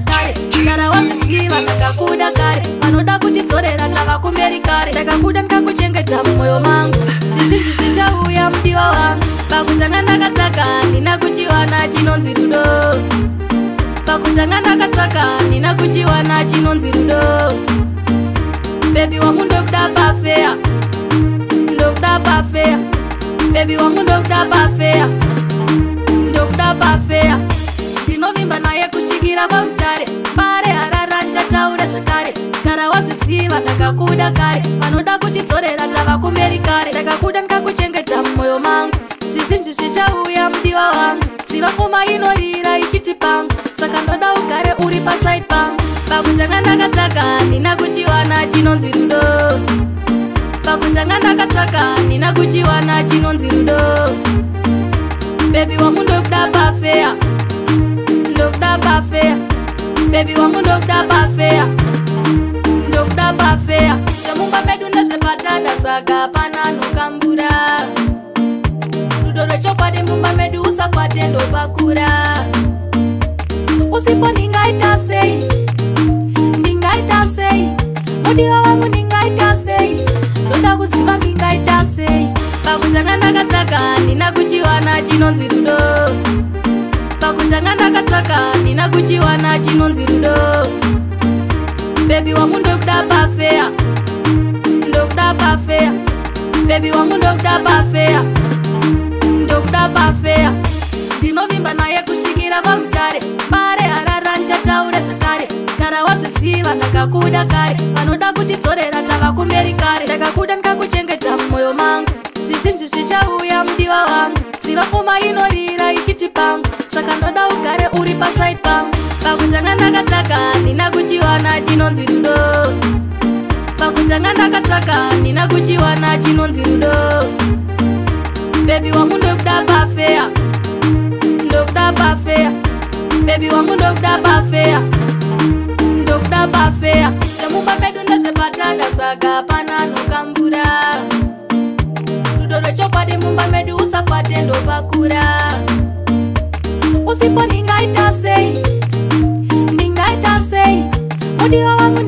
Zvakare gara wazviziva, ndakakuda kare. Vanoda kutidzorera, tava kumberi kare. Ndakakuda, ndikakuchengeta mumwoyo mangu. Zvizhinji zvichauya, mudiwa wangu. Pakutanga ndakatsvaka, handina kuchiwana chinonzi rudo. Pakutanga ndakatsvaka, handina kuchiwana chinonzi rudo. Baby wangu, ndokuda pafair, ndokuda pafair. Baby wangu, ndokuda pafair, ndokuda pafair. Ndinovimba naye kusvikira kwaMutare, Mbare, Harara, ndichataura zvakare. Gara wazviziva, ndakakuda kare. Vanoda kutidzorera, tava kumberi kare. Ndakakuda, ndikakuchengeta mumwoyo mangu. Zvizhinji zvichauya, mudiwa wangu. Ziva ngoma inorira ichiti pangu, saka ndoda ugare uri paside pangu. Pakutanga ndakatsvaka, handina kuchiwana chinonzi rudo. Pakutanga ndakatsvaka, handina kuchiwana chinonzi rudo. Baby wangu, ndokuda pafair, ndokuda pafair. Baby wangu, ndokuda pafair, ndokuda pafair. Zvemumba medu ndezvepatada, saka pana nokambura. Rudo rwechokwadi mumba medu, usakwate, ndopakura. Usipo ndingaita sei? Ndingaita sei, mudiwa wangu? Ndingaita sei? Ndoda kuziva, ndingaita sei? Pakutanga ndakatsvaka, handina kuchiwana chinonzi rudo. Pakutanga ndakatsvaka, handina kuchiwana chinonzi rudo. Baby wangu, ndokuda pafair, ndokuda pafair. Baby wangu, ndokuda pafair, ndokuda pafair. Ndinovimba naye kusvikira kwaMutare, Mbare, Harara, ndichataura zvakare. Gara wazviziva, ndakakuda kare. Vanoda kutidzorera, tava kumberi kare. Ndakakuda, ndikakuchengeta mumwoyo mangu. Zvizhinji zvichauya, mudiwa wangu. Ziva ngoma inorira ichiti pangu, saka ndoda ugare uri paside pangu. Pakutanga ndakatsvaka, handina kuchiwana chinonzi rudo. Pakutanga ndakatsvaka, handina kuchiwana chinonzi rudo. Baby wangu, ndokuda pafair, ndokuda pafair. Baby wangu, ndokuda pafair, ndokuda pafair. Zvemumba medu ndezvepatada, saka pana nokambura. Rudo rwechokwadi mumba medu, usakwate, ndopakura. Usipo ndingaita sei? Ndingaita sei, mudiwa wangu?